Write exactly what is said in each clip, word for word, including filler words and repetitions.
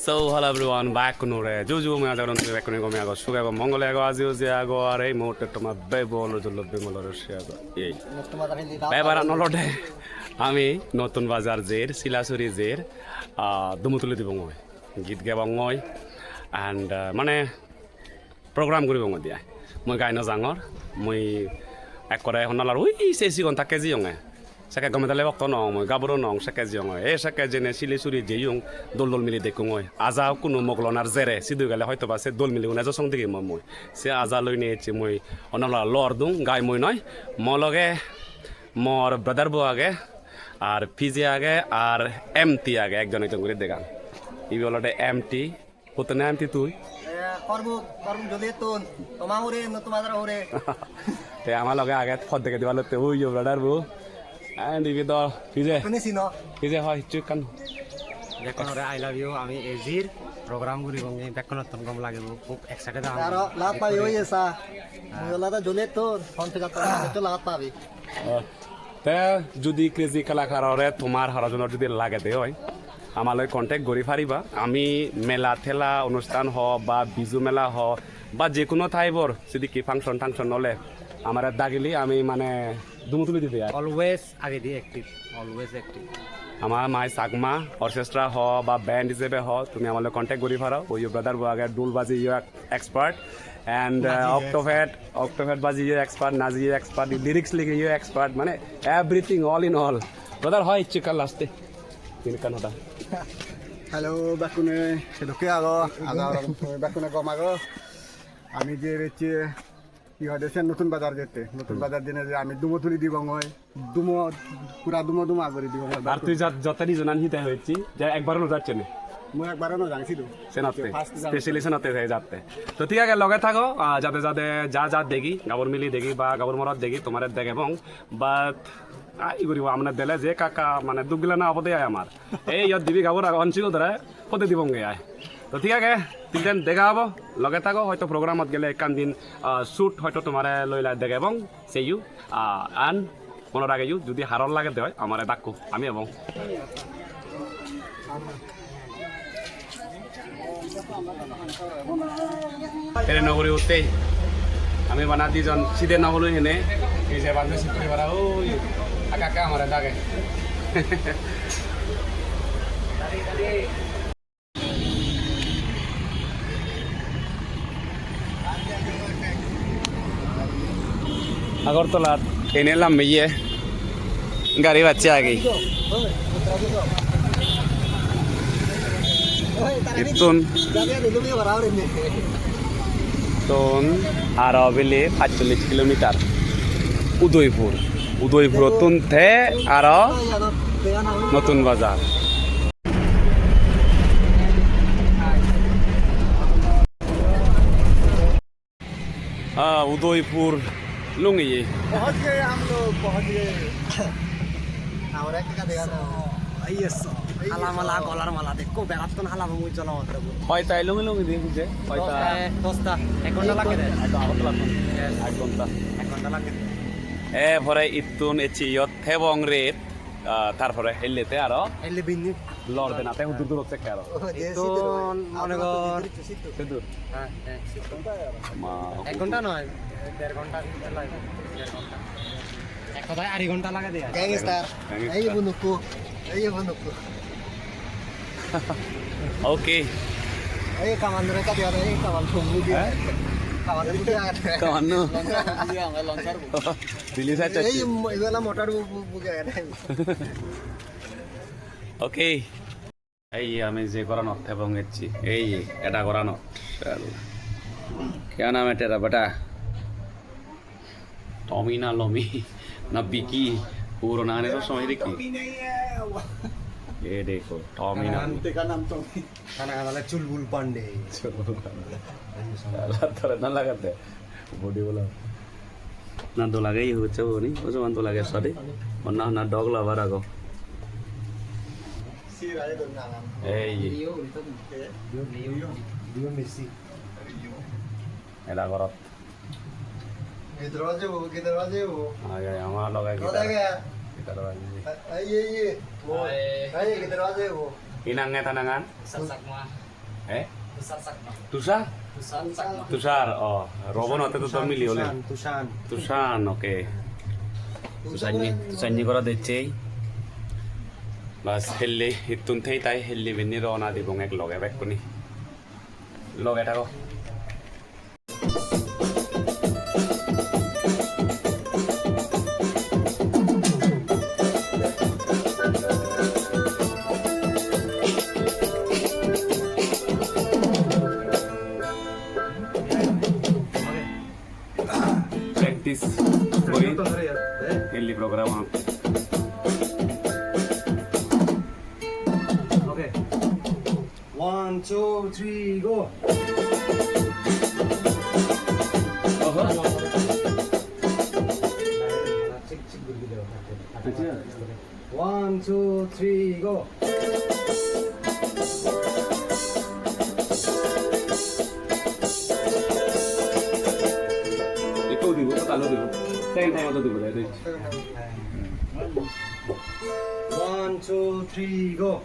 So, hello everyone, back kunore. Juju, mui aja gorong tumi bekkune gome ago, suge ago, mongole ago, aji uji ago, ar ei muhurte toma bebol ujullo bimol aro se ago. Ei. Bebaran olode ami Notun Bazar jer, Silasuri jer, ah, Dumutuli dibongoi. Git gebongoi. And, ah, mane, program guribongoi de ai. Mui gai no jangor, mui ekkore honnalar ui se sigon takke jeyonge. Sekke gome dale bokto no ong, mui gaburo no ong, sekke jeyonge. E sekke jene sili suri jeyong, dol dol mili dekkongoi. Aja kuno moklonar jere, sidu gele hoyto ba se dol miligune ejo song degim mui. Se aja loine ecche mui honnalar lor dung, gai mui noi. Mo loge mor brother bo age, ar P J age, ar M T age, ekjon ekjon guri degang. Ibe olode M T, Huttun M T tui? Eh, Korbuk, Korbuk Jolittun. Toma hure, Notun Bazar hure. Te ama loge age, pot dege dibar lotte, ui yo brother bo. And ibe do, P J. Kuni sino? P J hoi, hissu ekkan. Bekkunore I love you, ami ejir, program guribong, bekkunottun gom lagibo, hub excited agong. Aro lagat pabi oye sa. Mui olode Jolittun, hon pejatton, ekku lagat pabi. Oh. Te judi crazy kalakarore tomar horojonor judi lagede oi, ama loi contact guri pariba. Ami mela thela onusthan ho ba Biju mela ho ba je hono type-or sidikki function tanction ole amare dagile ami mane dumu tuli dibe ai. Always agedi active, always active. Ama mai Chakma orchestra ho ba band ijebe ho, tumi ama loi contact guri paro. Oi brother bo age, dul baji yo expert and, uh, Naji yo Octopad, Octopad baji yo expert, naji yo expert, lyrics likhi yo expert, mane everything, all in all. Brother, hoi icche ekkan last-e. Tin ekkan hoda. Hello, bekkune, sedokke ago, ago, bekkune gom ago. Ami je ecche, hi hoide sen Notun Bazar jette. Notun Hmm. Bazar jene je ami dumo tuli dibongoi. Dumo, pura dumo dumo guri dibongoi. Ar tui jat-, jotte nijonan hite hoyecchi, je ekbaro no jacche ne? Mui ekbaro no jang sidu. Senotte, first jang. Specially senotte te jatte. To thik age, loge thago, ah, jade jade ja ja degi, gabur mili degi ba gabur morot degi, tomare degebong, but, ah, i guribo, amne dele je ekka ekka, mane duk gilana obode ai amar. Ei iyot dibi gabur agon, sigun tore pode dibonge ai. To thik age, tin den dega obo, loge thago, hoyto programot gele ekkan din, ah, shoot hoyto tomare loi lai degebong. See you, ah, and monot rageyo, judi haror lagede oi, amare dakko, ami ebong. Train-o ugure uttei ami bana dijon side no huloi hene, ei je bhante sit puri para oi, ekka ekka amare dage. Agartalat ene lammeye gari bacche agi. Ittun, ittun aro bile pachchollish kilometer Udaipur. Udaipurottun te aro Notun Bazar. Ah, Udaipur lungeye. Pahunch gaye hum log, pahunch gaye. Amra ekka dega na. Ei eso, hala mala, golar mala, dekko, berattun hala mui jolo motro. Hoita lungi lungi di buje? Hoita? Eh, dosta. Ek ghonta lage de. Ek ghonta lage. Yes. Ek ghonta. Ek ghonta lage de. E pore ittun ecche iyot thebong ret. Ah, tar pore helle te aro? Helle bindi. Lor dena te hudur durot sekke aro? Oh, je ittun sidu. Mone gor. Sidu. Heh, heh, sidu. Ma. Ek ghonta noi, der ghonta lage, der ghonta. Ek hodai ari ghonta lage de. Gangster. Gangster. Ei bunukku. Ei bunukku. Okay. Ei kaman re kati aro, ei kaman thum bu dia. Heh? Kaman bu dia. Kaman nu. Launcher bu dia, launcher bu. Release accha. Ei, ibe na motor bu, bu, bu gaya na. Okay. Ei ami je goranot thebong ecchi. Ei eta goranot. Kya naam hai tera beta? Tommy na Lomi na Vicky? Puro nang ani sob somoy Ricky. Ye dekho, Tommy na. Tera naam Tommy. Kana kana le Chulbul Pandey. Chulbul Pandey. Ala tore na lagate. Body bola. Na dol age, iye hocche bo ni. O jaman dol age, sorry. Onna na dog lover ago. Ei. Rio Messi. Eda gorot. Gitar bajebo, gitar bajebo. Ai, ai, ama loge gitar. Guitar baje. Ai, ai, ai. Ai, gitar bajebo. Hi nang e ta nangan? Sasakma. Eh? Tushar Chakma. Tushar? Tushar Chakma. Tushar, oh, Robon otte to Tushan, mili ole. Tushan, Tushan. Tushan, okay. Tushanni, Tushanni gora decche. Bas, helli, ittun thei thai helli binni rona dibong ek loge bekkune. Loge thago. Practice guri helli program-ot. Okay. One, two, three, go. One, two, three, go. Ekko dibo, ekko talo dibo. Second time oto dibo, dai, dai. One, two, three, go.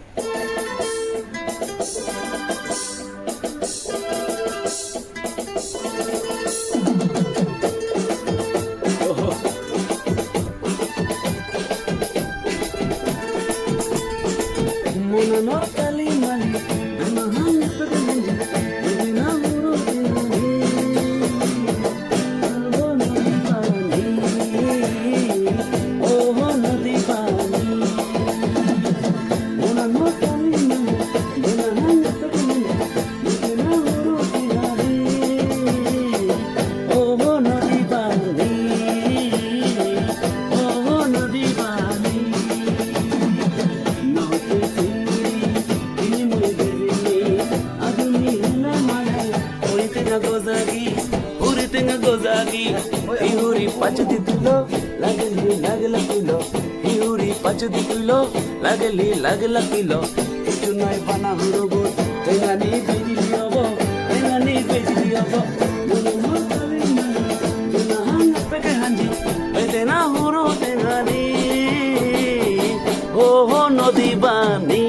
Uri tenga gozagi, uri tenga gozagi, ihuri pachu di tulo, lageli lagela tulo, ihuri pachu di tulo, lageli lagela tulo. Ichu nai bana hurugo, tengani bejili obo, tengani bejili obo. Munu motali manu, duna hanga peke hanji, bedena huru tengani. Oh, nodi bani,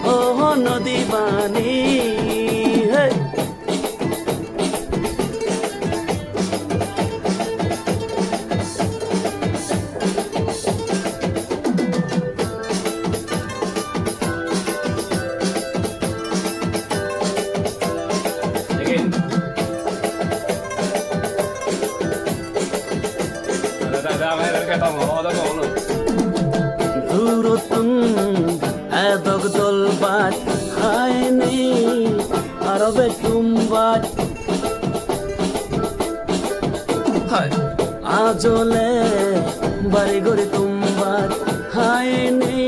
oh, nodi bani, hey. Again. Durottun edok dol baj haini, aro bekkun baj. Hai, ajole bari gori tum baj haini,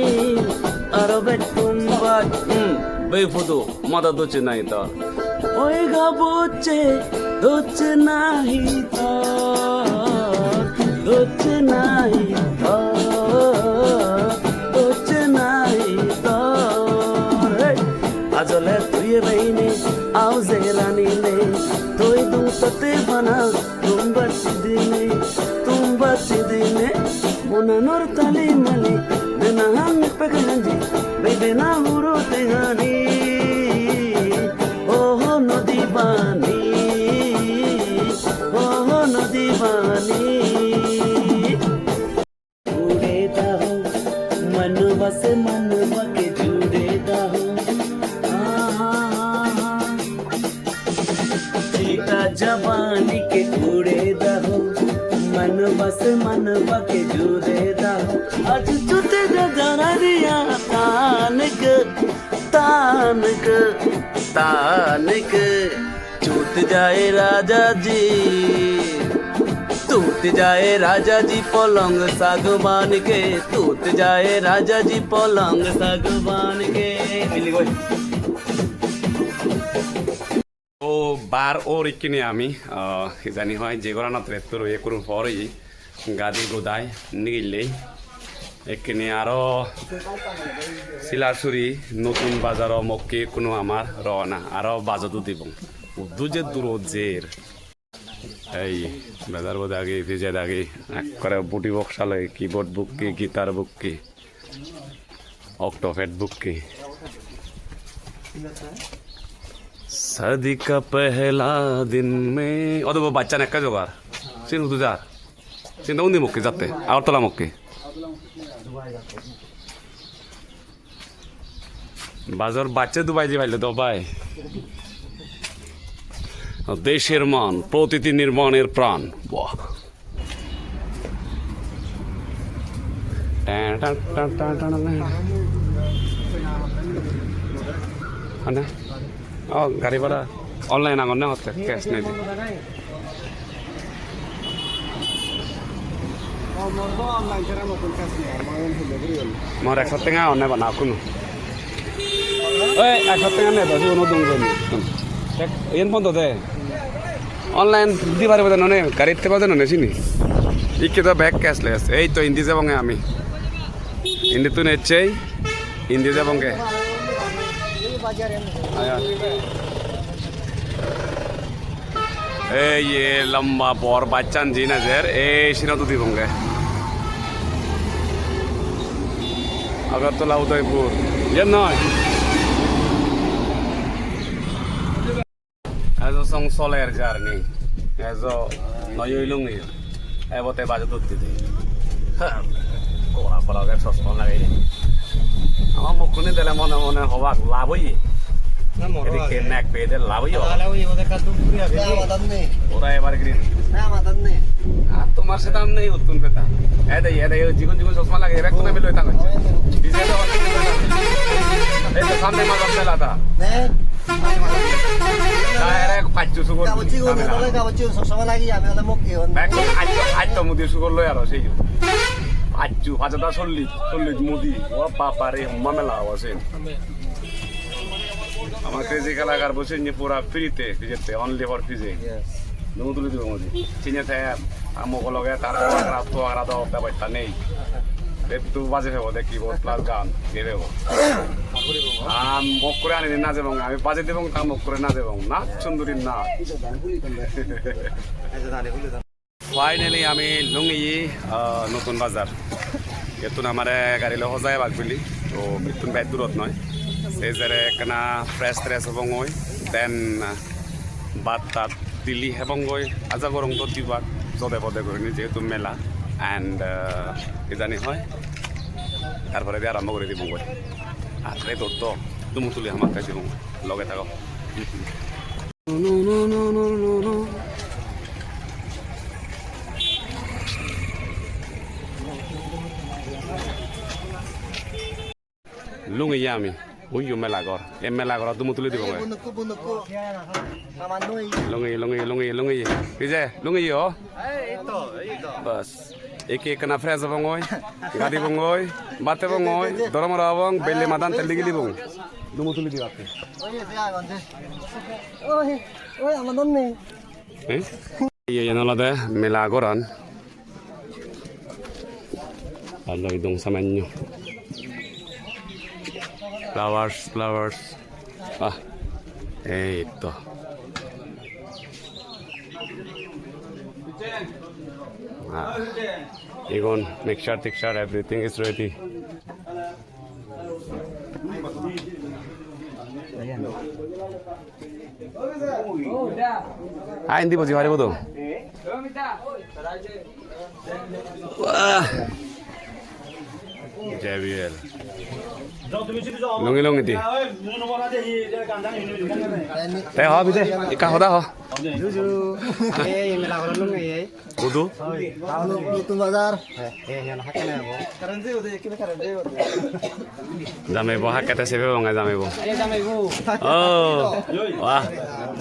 aro bekkun baj. Hmm, bei photo. Mada docche nahi tor. Oi ga bocche, docche nahi tor, docche nahi tor, docche nahi tor. Hey! Ajole tuye beine, au je rani ne, toi dung tote bana, tum bacchi dine, tum bacchi dine. Monanor tali mali, dena hang peke hanji, bebe na huro te hani. Oh, nodi bani, oh, nodi bani. Jure daho, manwa se manwa ke jure daho. Ah, ah, ah, ah. Chita jawani ke ure daho, manwa se manwa ke jure daho. Aaj chute ga darariya tanik, tanik, tanik. Chut jaye raja ji, chut jaye raja ji palong sagwan ke, chut jaye raja ji palong sagwan ke. Mili goi. O bar or ikkine ami, ah, hi jani hoi, je goranot retto roi ekkurun por oye, gadi godai nigillei. Ekkine aro Silasuri Notun Bazaro mokke kuno amar rona, aro bajot udibong. Uddu je durot jer. Ei, bazar bo dagi, pije dagi, ekkore budi box loi, keyboard bukke, guitar bukke. Octopad bukke. शादी का पहला दिन में, odo bo bachan ekka jogar. Sin hudu jar? Sin do undi mokke jatte, Agartala mokke. Bajor bacche Dubai di paile do bhai. দেশের মান, প্রতিটি নির্মাণের প্রাণ. বাহ. Tan, tan, tan, tan, tan, tan. Ana? Oh, gari bhara online agonne hotte, cash nei. Mor ekso tenga onne bana kuno. Oi, ekso tenga nei, do sigun udung goni. Ek, iyen pondo de. Online di paribo de none, gari te bade none sini. Ikke do bek cashless. Ei to indi jebonge ami. Indi tun ecchei, indi jebonge. Aya. Ei ye lamba bor bachan jin ajer, ei sinot udibonge. Agartala Udaipur. Yen noi. Ejo song soler journey. Ejo noi oi lungi. Ebote bajo dutti de. Ha. Kora kora ge sosma lagei. Ama mukkuni dele mone mone hobak lab oye. Na, moro age. Nek peye de lab oye. Lab oye, ode ka duk guri age. Na, madan nei. Ora ebar green. Na, madan nei. Ar tomar sedam nei uttun peta. Ede, ede, jigun jigun sosma lagei, bekkun ami loi tangocche. Ei to samne madan mela ta. Ne? Direct pacchu sugor. Gabujji gune, tale gabujji sosma lagi, ami ole mukki hon. Bekkun atto, atto mudi sugor loi aro sei. Pacchu, pajada sollis, sollis mudi. O baba re, homma mela obo sen. Ama Crazy Kalagar bo sen pura free te, pijette, only for P J. Yes. Nuo tuli dibo mudi. Sini te, amugo loge, tar tuagra, tuagra do, bebosta nei. Ettu baje pebo de keyboard plus gan, ge pebo. Am mokkore ani na jebong, ami baje dibong, ta mokkore na jebong. Na sunduri na. Finally ami lungiyi, ah, Notun Bazar. Ettun amare gari loi hoja ebak bili, to ettun bej durot noi. Sei jere ekkana fresh tresh obongoi, then, ah, bhat tat dili hebongoi, aja gorong to dibak, jode pode gurinei jehetu mela, and, ah, ki jani hoi, tar poredi arambo guri dibongoi. Ar redot to dumo tuli hamakkai dibongoi, loge thago. Lungiye ami, uyo mela ghor. Ei mela ghorot dumo tuli dibongoi. Bundukko, bundukko. Lungiye, lungiye, lungiye, lungiye. Pije, lungiye o? Ei to, ei to. Bas. Ekke ekkana fresh obongoi, gadibongoi, bhat hebongoi, doromora obong, belle madan tel digilibong. Dumo tuli dibatte. Oi, oi, amadan nei. Eh? Iye, iyen olode mela goran. Aro ekdom samanyo. Flowers, flowers. Ah, ei to. Ah, igun mixture tixture, everything is ready. Ah, indi boji paribo to. Wah. J B L. Lungi lungi di. Te ho bide, ekka hoda ho. Juju. Ei, mela ghorot lungi ei. Hudu? Notun Bazar. Eh, eh, yana hakkene ebo. Jamei bo hakkete sebe bonga jamei bo. Eh, jamei bo. Oh, wah.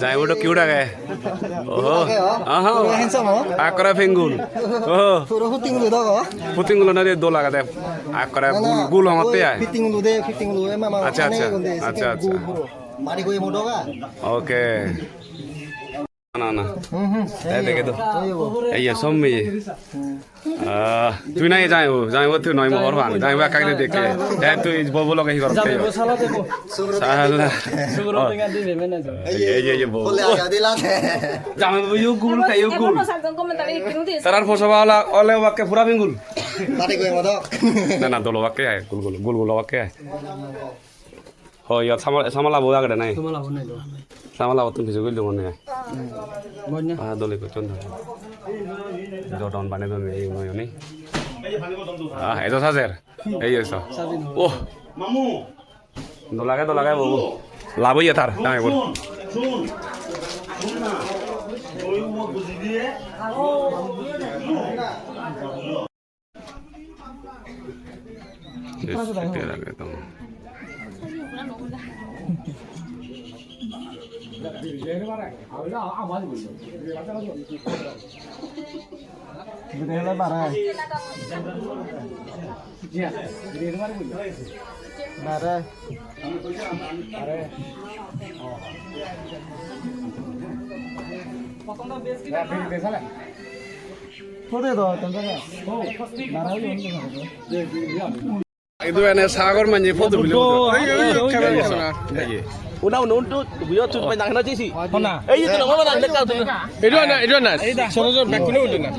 Jamei bo to cute age. Oh. Aha. Puro handsome, oh. Akkore pingul. Oh. Puro fitting gulu dogo. Fitting gulu na de dol agede. Akkore gul, gul hongotte ai. Fitting gulu de, fitting gulu, eh, mama. Acha, acha. Acha, acha. Mari goi modoga. Okay. Na, na. Hmm, hmm. Eh, dege do. Ei ye, sommi ye. Ah, tui nai jai bo, jai bo tui noi mo hor pan, jai bo ekka guri dekke. Eh, tui bo bo loge hi gor. Jai bo sala debo. Sala. Sugro tenga dibe mene jo. Ei, ei, ei, bo. Bole aga dila. Jai bo yo gul, te yo gul. Tarar posa bala, ole bakke pura bingul. Tadi gue modok. Na, na, dolo bakke ai, gul, gul, gul, gul bakke ai. Oh, iyot sama-, samala bo agede nai? Samala bo nei do. Samala bottun piju guri dong ne. Hmm. Bonna. Ah, dole gocchon do. Jodon bane don ei noi oni. Ah, ejo sajer. Ei ejo. Sajin. Oh. Dol age, dol age bobo. Lab oye tar, dang ebot. Bare. Photo do, tengkar. Idu ene sagor manje photo bilo. Camera, camera. Una, una, untu, buyo tu pai nang na jesi. Hona. Ei, itu nama nang na tu. Idu na, idu na. Sono sono bekkune udu na.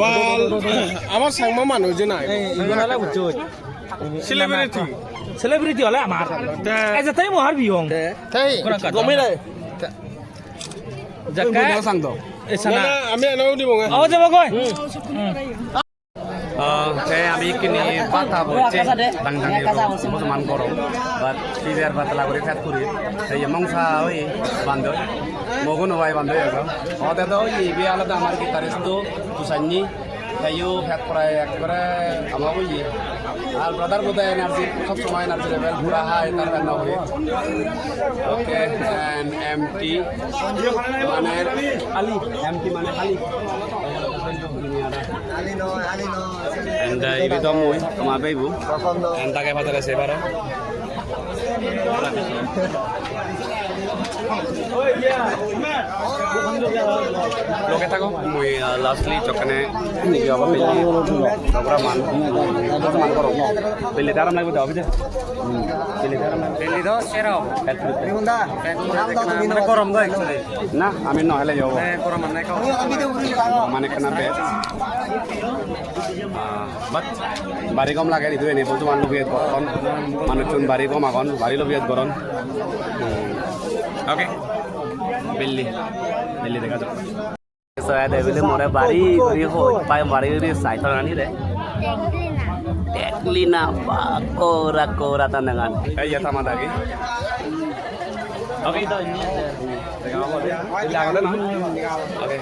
Bal, amar sangma manuj je nai. Ei, idu na la bujo. Celebrity. Celebrity ole amar. Te. Ei je tai mo har biyong. Te. Tai. Gome nai. Jakka. Bujo sang do. Ei sana. Na, na, ami ana udi bonga. Awa jabo goi. Hmm. Ah, te ami ikkini bhat habocche, dang dang ero, bojoman gorom. But pijer bhat lagori pet puri. Te ye mongsa oi bandoi. Mogun oi bandoi ego. Ode do ye ibe alada amar guitarist to Tusanni. Te yo pet pura ekkore ama oi. Ar brother boda energy, sob somoi energy level pura high, tar kanna oi. Okay, and M T, mane Ali, M T mane Ali. And, uh, ibe do mui, ama beibu. And dage padare se paro. Loge thago, mui, uh, lastly jokkene ibe obo belli program an, program an gorom. Belli te aram lagebo de, obi de. Belli te aram lagebo. Belli do sero. Pet puri. Mane gorom do actually. Na, ami no hele yo. Mane gorom an nai ko. Mane kana pet. Ah, but bari gom lager idu ene, bojoman lubiyet goron, manuchun bari gom agon, bari lubiyet goron. Hmm. Okay. Belli. Belli dega jok. So, ede bile more bari guri hoi, pai bari guri sai ton ani re. Teklina, ba, kora, kora tanangan. Ei, ya tama dagi. Okay, to ini. Okay.